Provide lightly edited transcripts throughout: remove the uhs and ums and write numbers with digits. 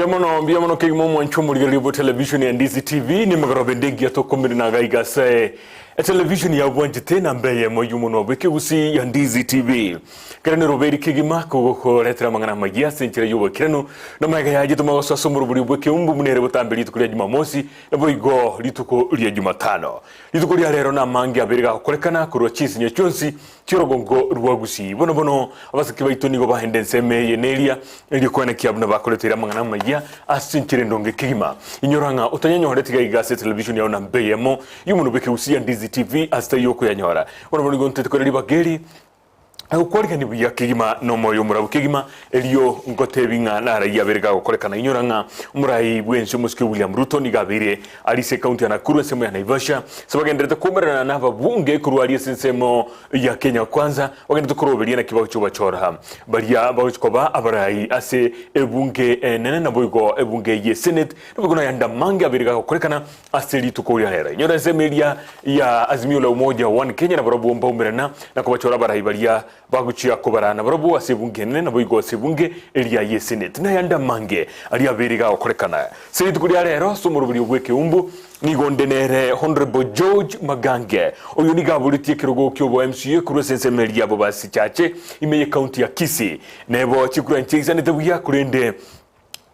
Mbuya mono, mbuya mono kegima omwancho omorigereria bwa television ya Ndizi TV, nemegoroba ende engiya tokomerana iga iga ase etelevision ya bwanchete namba eyemo y'omonwa bw'ekegusii ya Ndizi TV. Kere neroberi kegima kogokoretera amang'ana amayia ase enchera y'oboikeranu, na magega yaye tomagoso ase omorobori bw'ekeumbu buna ere botambe rituko ria Jumamosi, naboigo rituko ria Jumatano. Rituko ria rero namange abere gagokorekana korwa chinsinyo chionsi chi'orogongo rwa Gusii. Bono bono abasike baito nigo baenda ensemo eye na eria, erio koenekia buna bakoreteire amang'ana amayia ase enchera endonge kegima. Inyora ng'a otanyanyoreti iga iga ase etelevision yao namba eyemo y'omonwa bw'ekegusii ya Ndizi TV ase taiyo okoyanyora. Bono bono nigo ntete koira ribaga eri Agokwarigania buya kegima nomoyo omorabu kegima, erio ngotebi ng'a naraiyo abere gagokorekana. Inyora ng'a omorai bw'ense omosike William Ruto nigo abeire arise ekaunti ya Nakuru ensemo ya Naivasha ase bagendererete koumerana nababunge korwa aria ase ensemo ya Kenya Kwanza bagendererete koroberia naki bagochia kobachora baria bagochia koba abarai ase ebunge enene naboigo ebunge ye Senate naboigo nayande amange abere gagokorekana Ase rituko ria rero, inyora ensemo eria ya Azimio la Umoja One Kenya nabarabwo mbaumerana na kobachora abarai baria bagochia kobaraa nabarabwo ase ebunge enene naboigo ase ebunge eria ye Senate nayande amange aria abeire gagokorekana. Ase rituko ria rero ase omoroberio bw'ekeumbu nigo onde nere Honourable George Magange oyo nigo aboretie ekerogo kiobo MCA korwa ase ensemo eria ya Bobasi Chache ime ye county ya Kisii. Nebo chikura nchiaisanete buya korende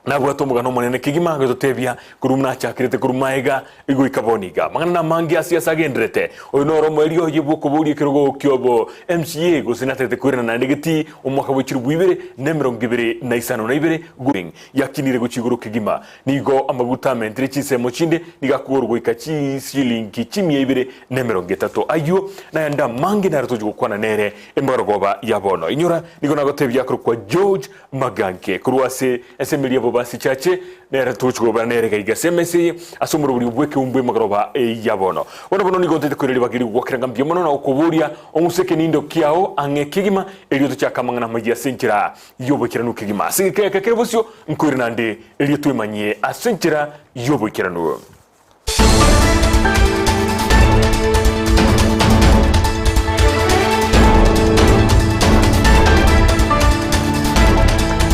Nabwate omogano omonene kegima agatotebia korwa buna achakerete korwa maega goika bono iga. Amang'ana namange ase ase agenderete. Oyo noro omoerio oye bw'okoboria ekerogo ki'obo MCA gose natagete koirana naende getii omwaka bwe chilifu ibere na emerongo ebere na isano na ibere going yakinire gochia igoro kegima. Nigo amaguta amentire chinsemo chinde nigo akogorwa goika chishilingi chimia ibere na emerongo etato. Ayio nayande amange naro tochia gokwana nere emarogoba ya bono. Inyora nigo nagotebia akorokwa George Maganke korwa ase ensemo eria Bobasi Chache, nere togochia kobana nere gaiga ase emesa eye ase omoroberio bw'ekeumbu emagoroba ya bono. Bono bono nigo ntaete koira ribaga eri gogwakera ng'a mbuya mono na gokoboria ong'use ekenindo kiao ang'e kegima erio tochake amang'ana amayia ase enchera y'oboikeranu kegima. Ase egeka eke kere bosio nkoira naende erio twemanyie ase enchera y'oboikeranu.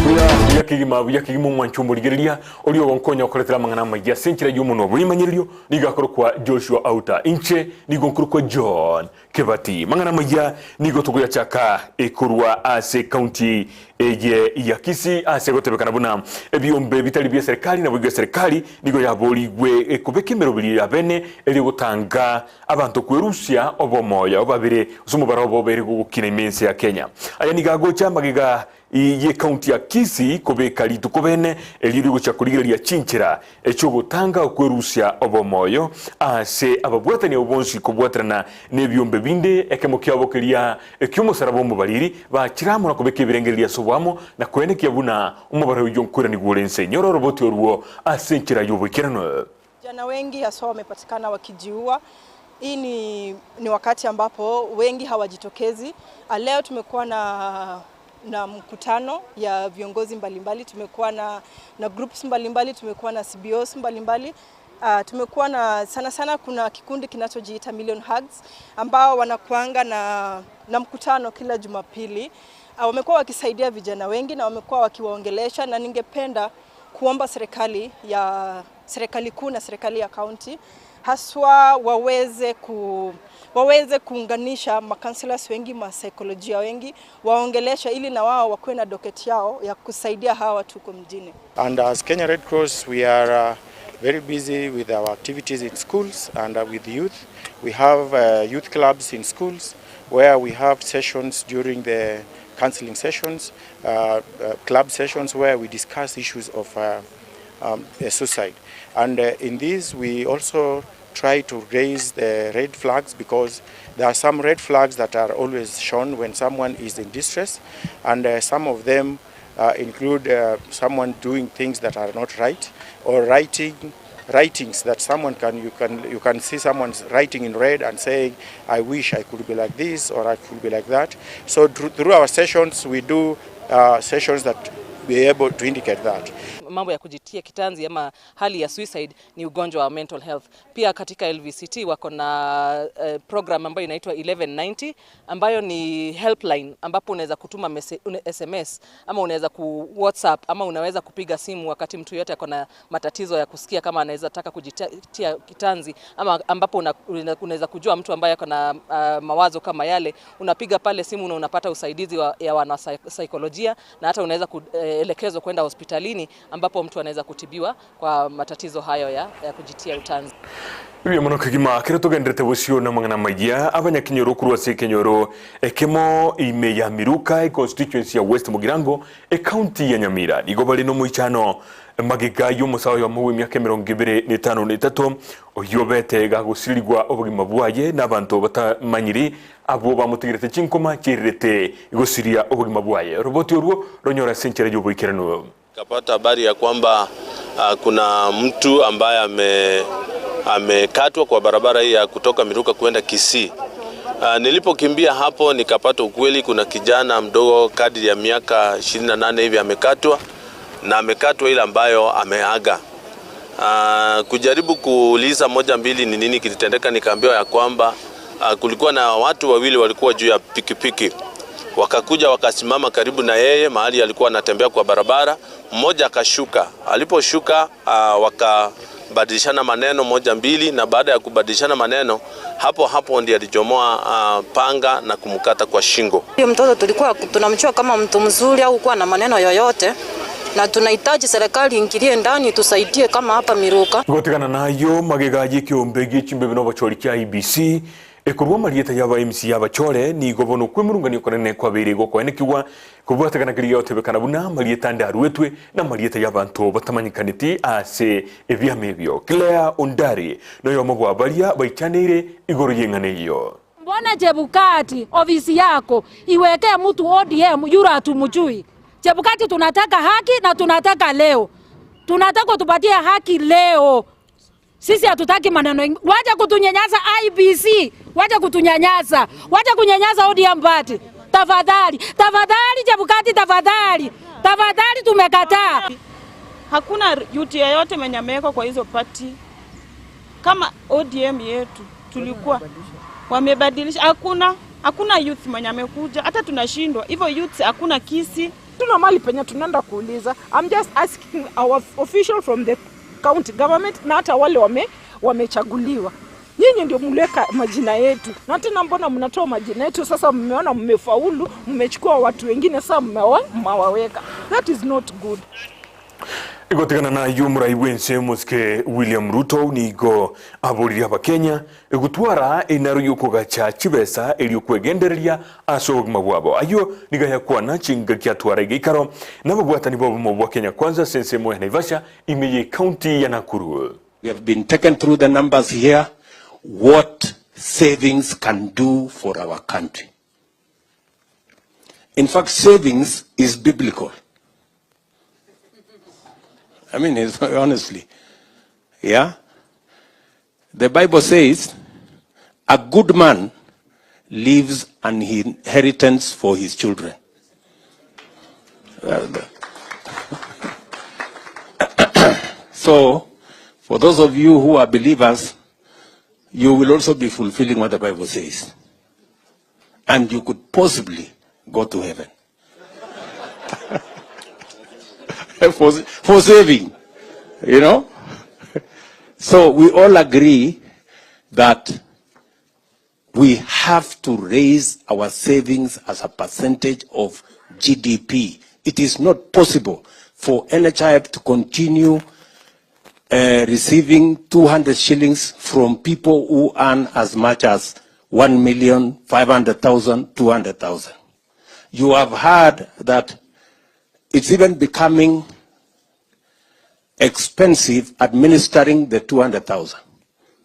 Buya buya kegima buya kegima omwancho omorigereria oria ogonkonya okoretera amang'ana amaya ase enchera y'omonwa bw'emanyererio nigo akorokwa Joshua Auta inche nigo nkorokwa John Kebati. Mang'ana amaya nigo tokoyachaka korwa ase ekaunti eye ya Kisii ase gotebekana buna ebiombe bitari bia serikali naboigo eserikali nigo yaborigwe kobeka emeroberio ya bene erio gotanga abanto kwerusia obomoyo babere ase omobaro obo obeire gogokina ime ense ya Kenya. Aya nigo agocha magega y'Ekaunti ya Kisii kobeka rituko bene erio rigochia korigereria chinchera echi'ogotanga okwerusia obomoyo ase ababwatani abwo bonsi kobwaterana nebiombe binde ekemo kiabo keria eki'omosaraba omobariri bachire amo na kobeka ebirengererio ase oboamo na koenekia buna omobaro oyio nkoiranigwa ore inse. Nyora oroboti orwo ase enchera y'oboikeranu. Vijana wengi haswa wamepatikana wakijiua. Hii ni, ni wakati ambapo wengi hawajitokezi. Leo tumekuwa na na mkutano ya viongozi mbalimbali, tumekuwa na, na groups mbalimbali, tumekuwa na CBOs mbalimbali. Uh, tumekuwa na sana sana, kuna kikundi kinachojiita Million Hugs ambao wanakuanga na, na mkutano kila Jumapili. Uh, wamekuwa wakisaidia vijana wengi na wamekuwa wakiwaongelesha, na ningependa kuomba serikali ya serikali kuu na serikali ya kaunti haswa waweze, ku, waweze kuunganisha macounselors wengi, masaikolojia wengi waongelesha, ili na wao wakuwe na docket yao ya kusaidia hawa watu huko mjini. And as Kenya Red Cross we are uh, very busy with our activities in schools and uh, with youth. We have uh, youth clubs in schools where we have sessions during the counseling sessions, uh, uh, club sessions where we discuss issues of uh, um, suicide. And uh, in this we also try to raise the red flags because there are some red flags that are always shown when someone is in distress and uh, some of them uh, include uh, someone doing things that are not right or writing writings that someone can you can you can see someone's writing in red and saying I wish I could be like this or I could be like that so through our sessions we do uh, sessions that be able to indicate that. mambo ya kujitia kitanzi ama hali ya suicide ni ugonjwa wa mental health. Pia katika LVCT wako na program ambayo inaitwa 1190 ambayo ni helpline ambapo unaweza kutuma SMS ama unaweza ku WhatsApp ama unaweza kupiga simu wakati mtu yote ako na matatizo ya kusikia kama anaweza taka kujitia kitanzi ama ambapo unaweza kujua mtu ambaye ako na mawazo kama yale, unapiga pale simu na unapata usaidizi ya wanasaikolojia na hata unaweza kuelekezwa kwenda hospitalini ambapo mtu anaweza kutibiwa kwa matatizo hayo ya kujitia utanzi. Ibyo mono kegima kero togenderete bosio na mang'ana maya abanyakenyoro korwa ase ekenyoro ekemo ime ya Miruka e constituency ya West Mugirango e county ya Nyamira nigo bare nomoichano magega y'omosawa oyomo bwa emiaka emerongo ebere na etano na etato oyio obete gagosirigwa obogima bwaye na abanto batamanyiri abwo bamotigerete chinkoma chirirete gosiria obogima bwaye roboti orwo ronyora ase enchera y'oboikeranu. Kapata habari ya kwamba kuna mtu ambaye amekatwa kwa barabara hii ya kutoka Miruka kwenda Kisii. Nilipokimbia hapo nikapata ukweli kuna kijana mdogo kadri ya miaka 28 hivi amekatwa, na amekatwa ile ambayo ameaga. Kujaribu kuuliza moja mbili ni nini kilitendeka, nikaambiwa ya kwamba kulikuwa na watu wawili walikuwa juu ya pikipiki. Wakakuja wakasimama karibu na yeye mahali alikuwa anatembea kwa barabara. Mmoja akashuka. Aliposhuka wakabadilishana maneno moja mbili, na baada ya kubadilishana maneno hapo hapo ndiye alichomoa panga na kumkata kwa shingo. Huyo mtoto tulikuwa tunamjua kama mtu mzuri au kuwa na maneno yoyote, na tunahitaji serikali ingilie ndani tusaidie kama hapa Miruka. Gotigana nayo magega y'ekiombe gi'echimbe bino bachori kia IEBC ekorwa marieta yaba MC yabachore nigo bono kwemurunganio konene kwabere gokwenekigwa kobwatekana kiria gotebekana buna marieta ande aruetwe na marieta y'abanto batamanyikaneti ase ebiama ebio. Claire Ondari noyomo bwa baria baichaneire igoro y'eng'ana eyio. Mbona Chebukati ofisi yako iwekee mtu ODM yura hatumjui? Chebukati tunataka haki na tunataka leo. Tunataka tupatie haki leo. Sisi hatutaki maneno mengi. Wacha kutunyanyasa IEBC, wacha kutunyanyasa. Wacha kunyanyasa ODM party. Tafadhali, tafadhali Chebukati, tafadhali. Tafadhali tumekataa. Hakuna youth yeyote mwenye amewekwa kwa hizo party. Kama ODM yetu tulikuwa wamebadilisha, hakuna youth mwenye amekuja, hata tunashindwa. Hivyo youth hakuna Kisii. Tuna mali penye tunaenda kuuliza. I'm just asking our official from the county government na hata wale wamechaguliwa. Nyinyi ndio mliweka majina yetu. Na tena mbona mnatoa majina yetu? Sasa mmeona mmefaulu, mmechukua watu wengine sasa mmewaweka. That is not good. Igotigana na yu murai wense Mosike William Ruto nigo aboririe abakenya egutwara enaro yokogacha chibesa erio kwegendereria ase obogima bwabo. Ayo nigayakwana chingaki atwara egeikaro nababwatani bobumo bwa Kenya Kwanza sense ya Naivasha ime ye county ya Nakuru. We have been taken through the numbers here, what savings can do for our country. In fact, savings is biblical. It's, honestly, yeah? The Bible says, a good man leaves an inheritance for his children. So, for those of you who are believers, you will also be fulfilling what the Bible says. And you could possibly go to heaven. For saving, you know? So we all agree that we have to raise our savings as a percentage of GDP. It is not possible for NHIF to continue receiving 200 shillings from people who earn as much as 1,500,000, 200,000. You have heard that it's even becoming expensive administering the 200,000.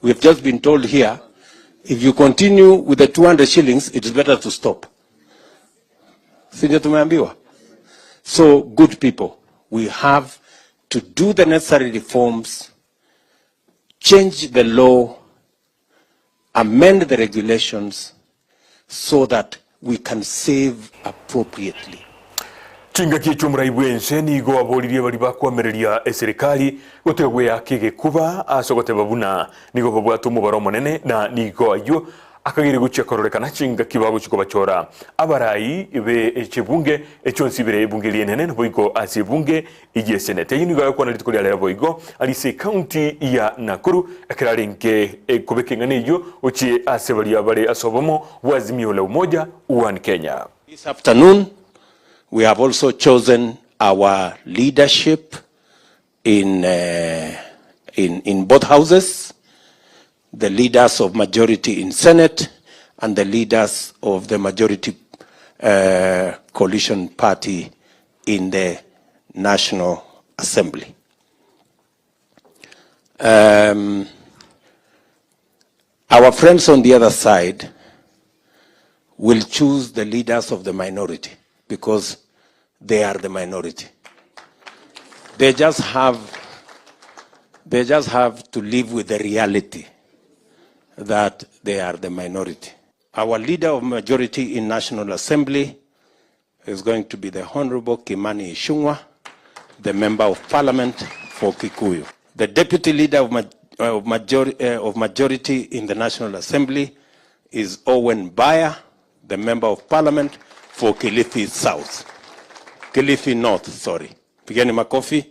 We have just been told here, if you continue with the 200 shillings, it's better to stop. Sindio tumeambiwa? So, good people, we have to do the necessary reforms, change the law, amend the regulations so that we can save appropriately. Chingaki echio omorai bw'ense nigo aboririe baria bakoamereria eserekari gotiga gweaka egekuba ase ogoteba buna nigo babwate omobaro omonene na nigo ayio akageire gochia kororekana chingaki bagochia kobachora abarai be chibunge echionsi ibere ebunge ri'enene naboigo ase ebunge y'eseneti. Ayio nigo agokwana rituko ria rero boigo aria ase ecounty ya Nakuru ekero arenge kobeka eng'ana eyio gochia ase baria bare ase obomo bwa Azimio la Umoja One Kenya. This afternoon we have also chosen our leadership in, uh, in, in both houses, the leaders of majority in Senate and the leaders of the majority uh, coalition party in the National Assembly. Um, our friends on the other side will choose the leaders of the minority because they are the minority. They just have, they just have to live with the reality that they are the minority. Our leader of majority in National Assembly is going to be the Honorable Kimani Ichung'wah, the Member of Parliament for Kikuyu. The deputy leader of, ma of, major of majority in the National Assembly is Owen Baya, the Member of Parliament for Kilifi South. Kilifi North, sorry. Pigeni makofi.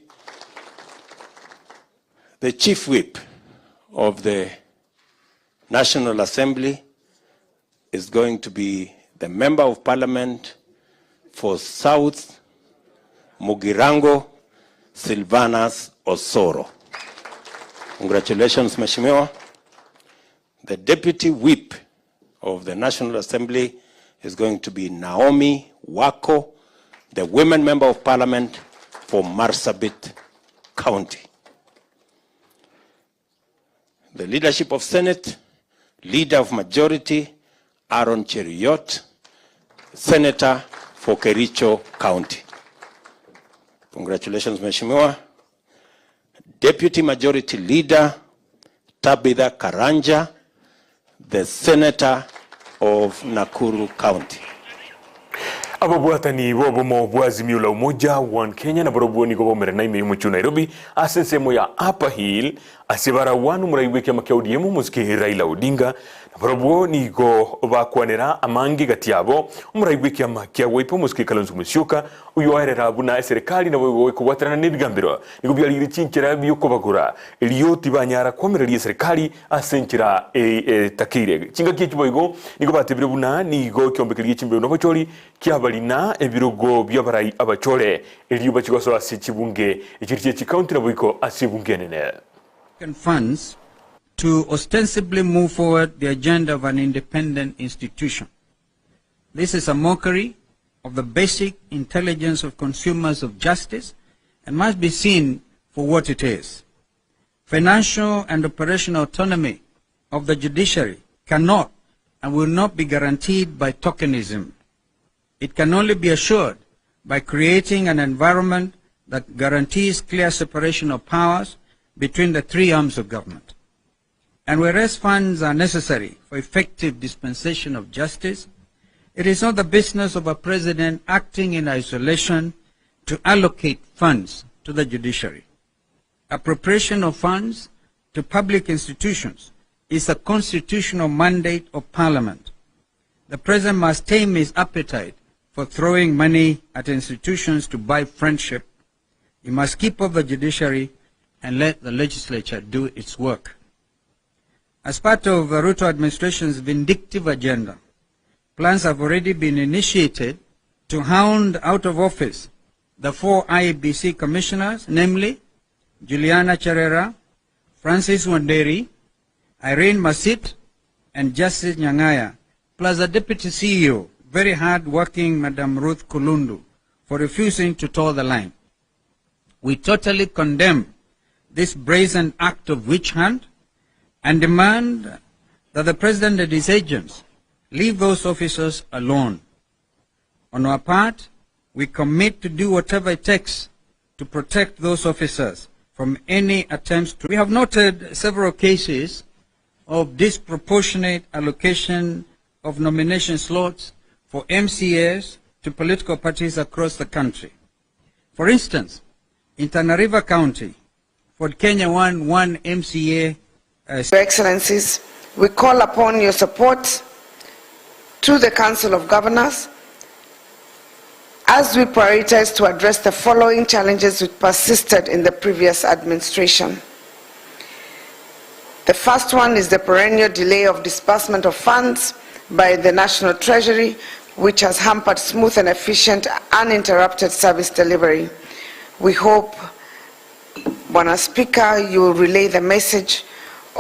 The Chief Whip of the National Assembly is going to be the Member of Parliament for South Mugirango, Silvanus Osoro. Congratulations, Mheshimiwa. The Deputy Whip of the National Assembly is going to be Naomi Wako, the Women Member of Parliament for Marsabit County. The leadership of Senate, leader of majority, Aaron Cheruiyot, Senator for Kericho County. Congratulations, Mheshimiwa. Deputy Majority Leader, Tabitha Karanja, the Senator of Nakuru County. Ababwatani b'obomo bwa Azimio la Umoja One Kenya nabarobwo nigo baumerana ime y'omochie o Nairobi ase ensemo ya Upper Hill ase baragwa nomorai bw'ekiama kia ODM omosike Raila Odinga. Nabarobwo nigo bakwanera amange gati yabo omorai bw'ekiama kia Wiper omosike Kalonzo Musyoka oyio oerera buna eserekari naboigo ekobwaterana nebigambero nigo biariire chinchera biokobagora erio tibanyara koamereria eserekari Ase enchera etakeire. Chingaki echi boigo nigo batebire buna nigo ekeombe keria gi'echimbeo na obochori kiabarina ebirogo bi'abarai abachore, erio bachie gosoa ase chibunge echiria chie chikaunti naboigo ase ebunge enene. Funds to ostensibly move forward the agenda of an independent institution. This is a mockery of the basic intelligence of consumers of justice and must be seen for what it is. Financial and operational autonomy of the judiciary cannot and will not be guaranteed by tokenism. It can only be assured by creating an environment that guarantees clear separation of powers between the three arms of government. And whereas funds are necessary for effective dispensation of justice, it is not the business of a president acting in isolation to allocate funds to the judiciary. Appropriation of funds to public institutions is a constitutional mandate of parliament. The president must tame his appetite for throwing money at institutions to buy friendship. He must keep off the judiciary and let the legislature do its work. As part of the Ruto administration's vindictive agenda, plans have already been initiated to hound out of office the four IEBC commissioners, namely Juliana Cherera, Francis Wanderi, Irene Masit, and Justice Nyang'aya, plus the deputy CEO, very hard-working Madam Ruth Kulundu, for refusing to toe the line. We totally condemn this brazen act of witch hunt and demand that the president and his agents leave those officers alone. On our part, we commit to do whatever it takes to protect those officers from any attempts to. We have noted several cases of disproportionate allocation of nomination slots for MCAs to political parties across the country. For instance, in Tana River County, Ford Kenya won one MCA uh, Your Excellencies, we call upon your support to the Council of Governors as we prioritize to address the following challenges which persisted in the previous administration. The first one is the perennial delay of disbursement of funds by the National Treasury, which has hampered smooth and efficient uninterrupted service delivery. We hope, Bwana Speaker, you will relay the message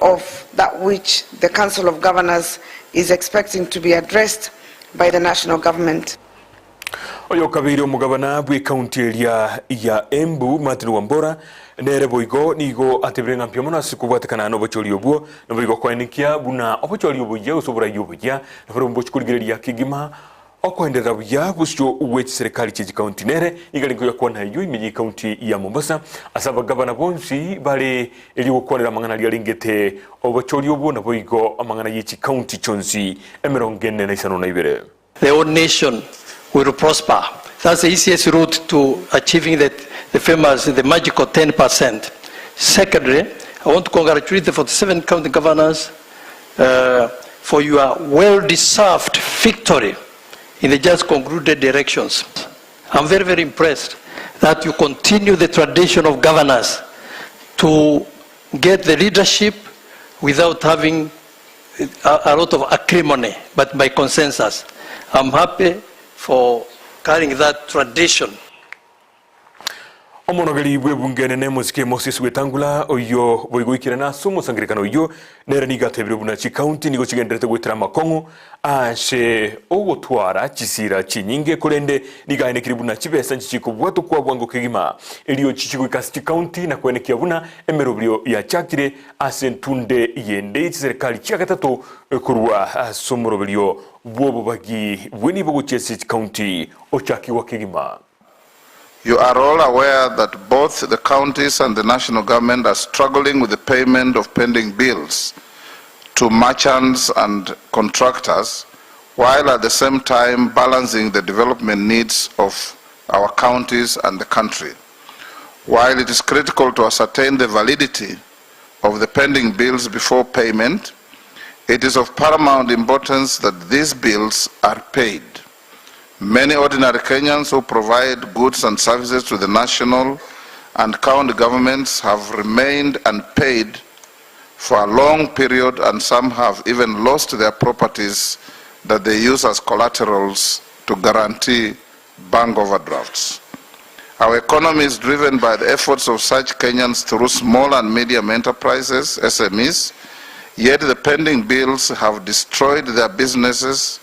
of that which the Council of Governors is expecting to be addressed by the national government. Oyokabeire omogabana bw'ekaunti eria ya Embu, Martin Wambora, nere boigo nigo atebire ng'a mbuya mono ase kobwatekana nobochori obwo, naboigo koenekia buna obochori oboyia gose oborai oboyia nabarobwo mbochi korigereria kegima okoenderera buya bosio bwe chiserekari chie chikaunti. Nere nigo arenge oyokwana ayio ime y'ekaunti ya Mombasa ase abagabana bonsi bare erio gokwanera amang'ana aria arengete obochori obwo naboigo amang'ana ye chikaunti chionsi 45. The whole nation will prosper. That's the easiest route to achieving the, the famous, the magical 10%. Secondly, I want to congratulate the 47 county governors uh, for your well-deserved victory in the just concluded elections. I'm very, very impressed that you continue the tradition of governors to get the leadership without having a, a lot of acrimony, but by consensus. I'm happy for carrying that tradition. Omonogeri bw'ebunge enene Mosike Moses Wetangula oyio boigo oikerana ase omosangererekano oyio nere nigo atebire buna chikaunti nigo chigendererete goetera amakong'u ase ogotwara chisira chinyinge korende nigo aenekire buna chibesa nchichikobwatwa kwa bwango kegima erio chichigoika ase chikaunti na koenekia buna emeroberio yachakire Ase entunde yende ye chiserikali chia gatato korwa ase omoroberio bw'obobagi bw'enibo gochia ase chikaunti ochakigwa kegima. You are all aware that both the counties and the national government are struggling with the payment of pending bills to merchants and contractors while at the same time balancing the development needs of our counties and the country. While it is critical to ascertain the validity of the pending bills before payment, it is of paramount importance that these bills are paid. Many ordinary Kenyans who provide goods and services to the national and county governments have remained unpaid for a long period and some have even lost their properties that they use as collaterals to guarantee bank overdrafts. Our economy is driven by the efforts of such Kenyans through small and medium enterprises, SMEs, yet the pending bills have destroyed their businesses,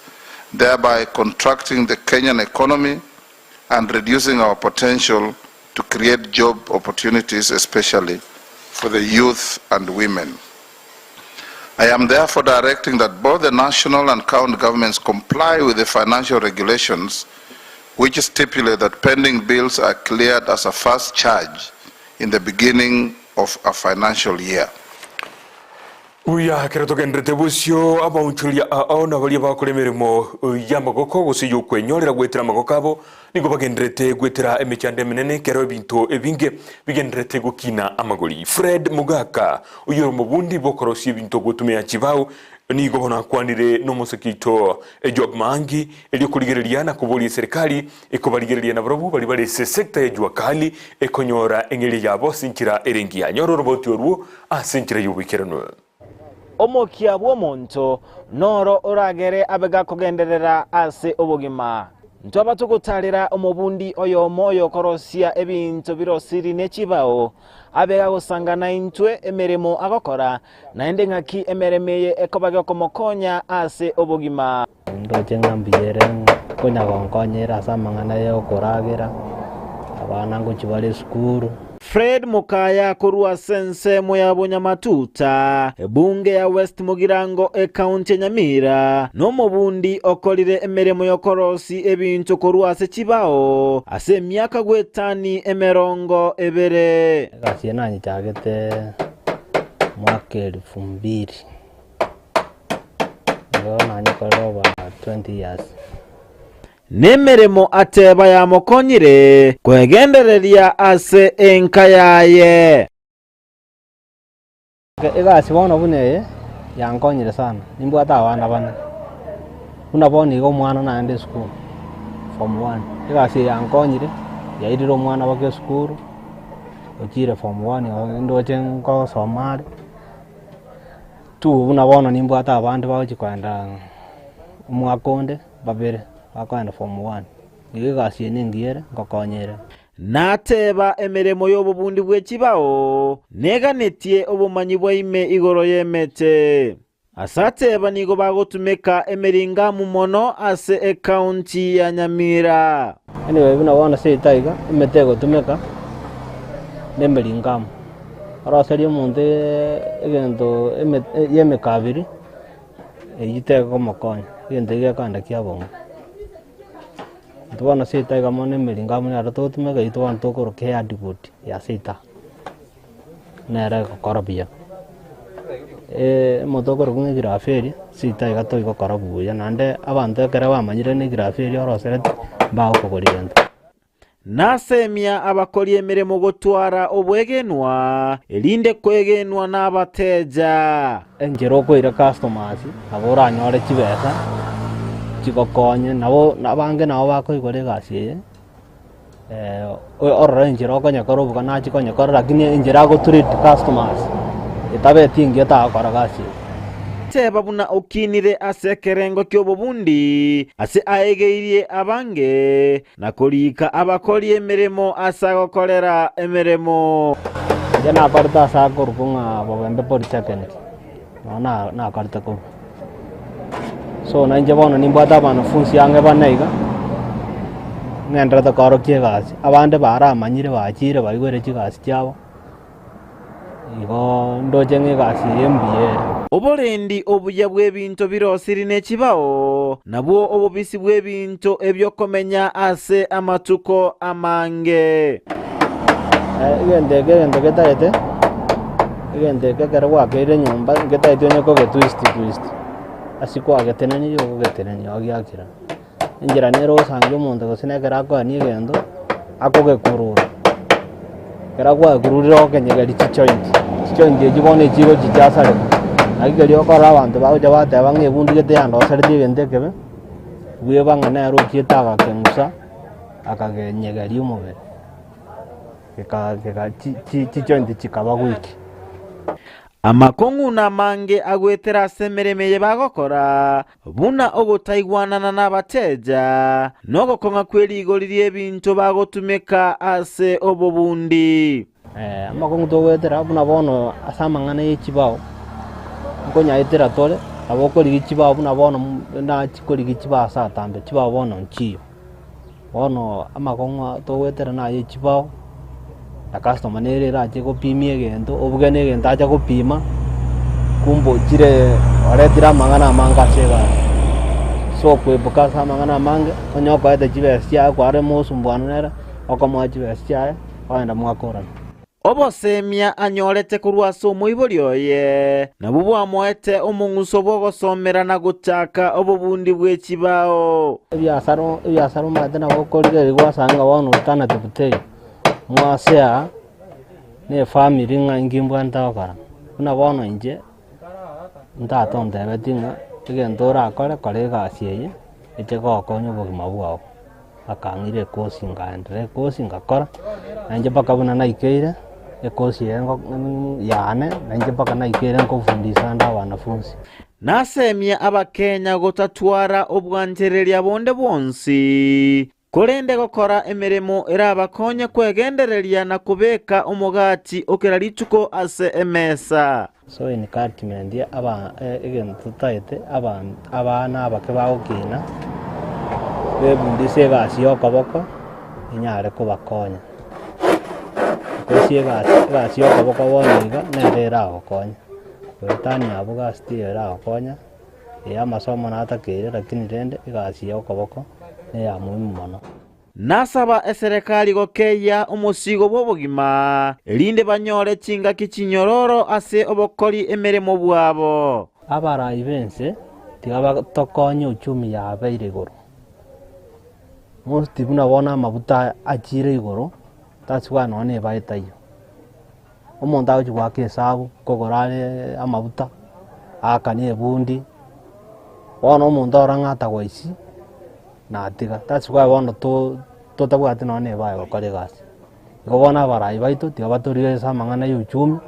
thereby contracting the Kenyan economy and reducing our potential to create job opportunities, especially for the youth and women. I am therefore directing that both the national and county governments comply with the financial regulations which stipulate that pending bills are cleared as a first charge in the beginning of a financial year. Buya ekero togenderete bosio, abaonchoria ao na baria bakora emeremo y'amagoko gose y'okwenyorera goetera amagoko abo, nigo bagendererete goetera emechando emenene ekero ebinto ebinge bigendererete gokina amagori. Fred Mogaka, oyio ore omobundi bw'okorosia ebinto gotumia chibao, nigo bono akwanire nomoseke oito Job Maangi erio korigereria na koboria eserikali ekobarigereria nabarobwo baria bare ase esecta ya jua kali ekonyora eng'eria yabo ase enchera ere engiya. Nyora oroboti orwo ase enchera y'oboikeranu. Omokia bw'omonto noro oragere abe gakogenderera ase obogima. Ntwaba togotaarera omobundi oyomo oyokorosia ebinto birosiri ne chibao, abe gagosanga naintwe emeremo agokora, naende ng'aki emeremo eye ekoba gekomokonya ase obogima. Ndoche ng'a mbuya ere konya gonkonyera ase amang'ana ya okoragera, abana ngochia bare esukuru. Fred Mokaya korwa ase ensemo ya Bonyamatuta, ebunge ya West Mugirango ekaunti ya Nyamira, nomobundi okorire emeremo y'okorosia ebinto korwa ase chibao ase emiaka goetani 20. Egasi eye nanyichagete mwaka elfu mbili, nigo nanyekorire over 20 years. Nemeremo ateba yamokonyire kwegendereria ase enka yaye. Egasi bono buna eye yankonyire sana, nimbwate abana bane, buna bono iga omwana naende esukuru form one. Egasi eye yankonyire, yairire omwana mpaka esukuru, ochire form one ndoche nkosoma are, two buna bono nimbwate abande bagochia kogenda omwaka onde babere, bakoenda form one. Igo egasi eye nengiya ere, ngokonya ere. Nateba emeremo y'obobundi bwe chibao neganetie obomanyi bwa ime igoro y'emete. Ase ateba nigo bagotumeka emeringamu mono ase ecounty ya Nyamira. Anyway buna bono seito iga, emete egotumeka na emeringamu. Oroserie omonto egento eme ya emekabiri, eywo tegomokonya, egento ekio gekogenda kiabong'u. Intwe bono seito iga mono emeringamu nero togotumeka eywo bono tokoroka ehardwood ya seito. Nere egokora buya. Omonto okorokwa ng'a egirafu eria, seito iga toigokora buya naende abanto ekero bamanyire na egirafu eria orosereti, mbagokogora egento. Nasemia abakori emeremo gotwara obwegenwa, erinde kwegenwa nabateja. Enchera okoira customers nabo oranyore chibesa chigokonye, nabo abange nabo bakoigora egasi eye, orore enchera okonyekora obuga nachia konyekora lakini enchera ago treat customers etabeti engiya tagokora gasi eye. Teba buna okinire ase ekerengo ki'obobundi, ase aegeirie abange, na koriika abakori emeremo ase agokorera emeremo. Inche nakorete ase akorokwa ng'a Bogembe Polytechnic, noo na nakorete korwa. So na inche bono nimbwate abanafunsi ang'e bane iga, ng'enderete koorokia egasi, abande baramanyire bachire baigwere chigasi chiabo. Igo ndoche ng'a egasi eye mbuya ere. Oborendi obuya bw'ebinto birosiri ne chibao, nabwo obobisi bw'ebinto ebi'okomenya ase amatuko amange. Egento eke egento getagete, egento eke ekero gwakeire nyomba ngetagete onye kogetwist twist, ase kwagetenenirie ogogetenenia ogiakera. Enchera nere ogosangia omonto gose na ekero akoania egento, akogekurura. Ekero gwakururire ogokenyegeria chijoint, chijoint echio bono echigochi chiasareka. Naki keria okorora abanto bagocha bateba ng'a ebundu gete yandoseretie egento ekebe, bweba ng'a nere ochiete agakeng'usa, akagenyegeria omobere. Geka geka chi chi chijoint chikaba weak. Amakong'u namange agoetera ase emeremo eye bagokora, Buna ogotaigwanana nabateja, na ogokong'a kwe rigori ri'ebinto bagotumeka ase obobundi. Amakong'u togoetera buna bono ase amang'ana ye chibao, nkonyaetera tore, nabo okorigia chibao buna bono nachia korigia chibao ase atambe, chibao bono nchiyo. Bono amakong'u togoetera naye chibao, na customer nere erache gopimia egento, obuge na egento acha gopima, kumbe ochire oretire amang'ana amange ase egari. So okoepuka ase amang'ana amange, onye okoete chibesa chiaye kware mosumbuano nere, okomoa chibesa chiaye, ogenda mwakorana. Obosemia anyorete korwa ase omoibori oye nabwo bwamoete omong'uso bw'ogosomera na gochaka obobundi bwe chibao. Ebiasara ebiasara omanyete nabo okorigereria gwasanga ng'a bono alternative teiyo, mwase aa na efamiri ng'a inki mbwenerete gokora. Buna bono inche, ntata ontebetie ng'a egento orakore kora egasi eye, eche gokonya obogima bwao. Akang'ira ekosi nkaenderera ekosi ngakora, na inche mpaka buna naikeire, ekosi eye ngo yane, na inche mpaka naikeire nkofundisa ande abanafunsi. Nasemia Abakenya gotatwara obwanchereria bonde bwonsi, korende gokora emeremo erabakonye kwegendereria na kobeka omogati o kera rituko ase emesa. So encouragement aba egento totaete aba abana abake bagokina, bebundise egasi ya okoboko, enyare kobakonya. Because egasi egasi ya okoboko bono iga, nere eragokonye, goetania abwo gasi tiyo eragokonya, eya amasomo natakeire lakini rende egasi ya okoboko, neya muhimu mono. Nasaba eserekari gokeyia omosigo bw'obogima, erinde banyore chingaki chinyororo ase obokori emeremo bwabo. Abarai b'ense tiga batokonye uchumi yabeire igoro. Most buna bono amabuta achire igoro, that's why nonye na ebae etaiyo. Omonto agochia goaka esabu, kogora are amabuta, aakane ebundi, bono omonto arora ng'a atagwaisi, natiga. That's why bono to totabwati nonye na ebae gokora egasi. Igo bono abarai baito tiga batorigererie ase amang'ana ya uchumi,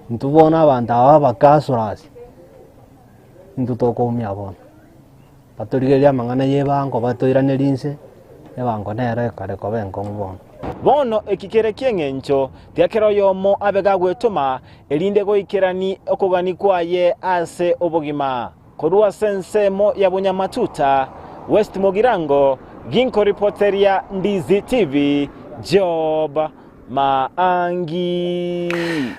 intwe bono abanto aba abake hustlers, intwe tokoumia bono. Batorigererie amang'ana y'ebango batoiranerie inse, ebango nero ekare koba enkong'u bono. Bono eki kere ki'engencho, tiga kera oyomo abe gagwetoma, erinde goikerani okogania kwaye ase obogima. Korwa ase ensemo ya Bunyamatuta, West Mugirango, ginkoripoteria Ndizi TV, Job Maangi.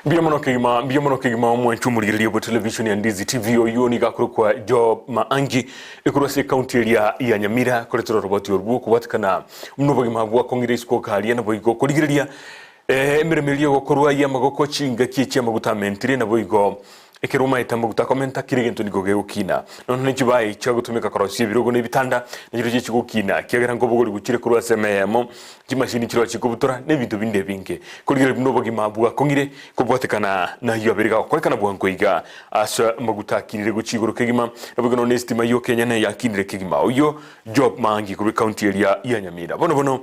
Mbuya mono kegima, mbuya mono kegima omwanchi omorigereria bwa television ya Ndizi TV oyio nigo akorokwa Job Maangi ekorwa ase ekaunti eria ya Nyamira koretera oroboti orwo kobwatekana buna obogima bwakong'ire isiko karia naboigo korigereria eh, emeremo eria egokorwa y'amagoko chingaki echi amaguta amentire naboigo Ekero omaete amaguta akomenta, kera egento nigo gegokina. Nonya ne chibae chiagotumeka korosia ebirogo na ebitanda, nachirochio chigokina, ekiagera nkobogori gochire korwa ase emeyemo, chimashini chirochio chikobutora, na ebinto binde ebinge. Korigereria buna obogima bwakong'ire, kobwatekana nayio abere gagokorekana bwango iga, ase amaguta akinire gochia igoro kegima, naboigo nonya esitima yoka enyene yakinire kegima. Oyio Job Maangi korwa ekaunti eria ya Nyamira. Bono bono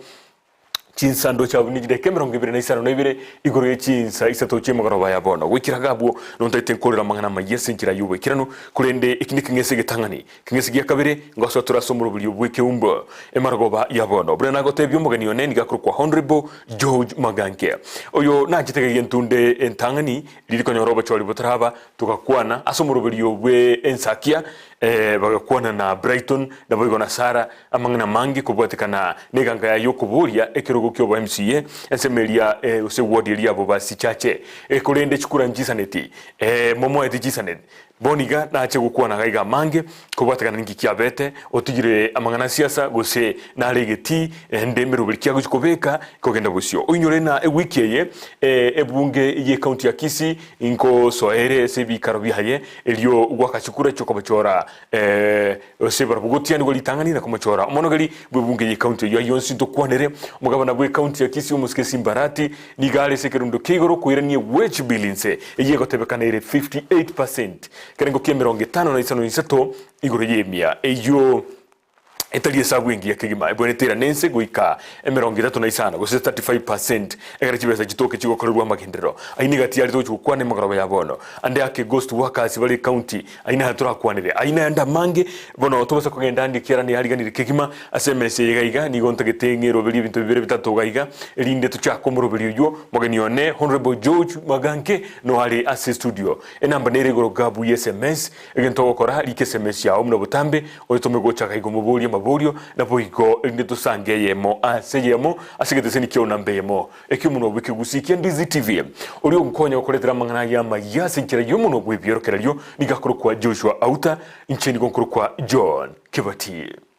Chinsando chiabo nechidakika 25 igoro ye chinsa isato chi'emegoroba ya bono. Goikera iga abwo nontaete nkorera amang'ana amayia ase enchera y'oboikeranu, korende eki nekeng'ese egetang'ani. Ekeng'ese gia kabere, ngosoa tore ase omoroberio bw'ekeumbu emarogoba ya bono. Buna nagotebia omogeni one nigo akorokwa Honourable George Maganke. Oyo nanchete gento nde entang'ani riria konyora obochori botaraba, togakwana ase omoroberio bwe ensakia, bagakwana na Brighton naboigo na Sarah, Amang'ana amange kobwatekana neganka yaye y'okoboria ekerogo ki'obo MCA, ensemo eria gose ward eria abo ba Sichache. Korende chikura nchisaneti, momoete chisaneti. Bono iga nache gokwana iga iga amange kobwatekana ninki kiabete, otigire amang'ana a siasa gose nare egetii ende emeroberi ki agochi kobeka kogenda bosio. Oinyore na ewiki eye ebunge ye county ya Kisii nkosoere ase ebikaro biaye erio goaka chikura chiokobochora Gose barabwo gotianigwa ritang'ani na komochora omonogeri bw'ebunge y'ekaunti eyio. Ayio onsi ntokwanere. Omogabana bw'ekaunti ya Kisii omosike Simbarati nigo are ase ekerundo kia igoro koirania wage bill inse eyio egotebekana ere 58 percent, ekerengo kia 53 igoro y'emia eyio etari esabu engiya kegima ebwenerete erane inse goika 35 gose 35 percent ekero chibesa chitoke chigokorerwa amagenderero. Ayio nigo atiarete gochia gokwana emegoroba ya bono. Ande ake ghost workers bare ekaunti Ayio naye torakwanere, ayio nayande amange, bono tobasa kogenda ande ekiagera neyariganire kegima ase emesa eye iga iga, nigo ntagete ng'eroberie ebinto bibere bitato iga iga, erinde tochake omoroberi oyio. Mogeni one, Honourable George Maganke, no are ase estudio. Enamba nere igoro gabu ya sms, egento ogokora, rika sms yao buna botambe, oyetome gocha iga iga omoborie amaborio, naboigo erinde tosange eyemo ase eyemo ase egeteseni kiao namba eyemo. Eki'omonwa bw'ekegusii kia Ndizi TV, oria ogokonya gokoretera amang'ana aya amayia ase enchera y'omonwa bw'ebiorokererio nigo akorokwa Joshua Auta, inche nigo nkorokwa John Kibati.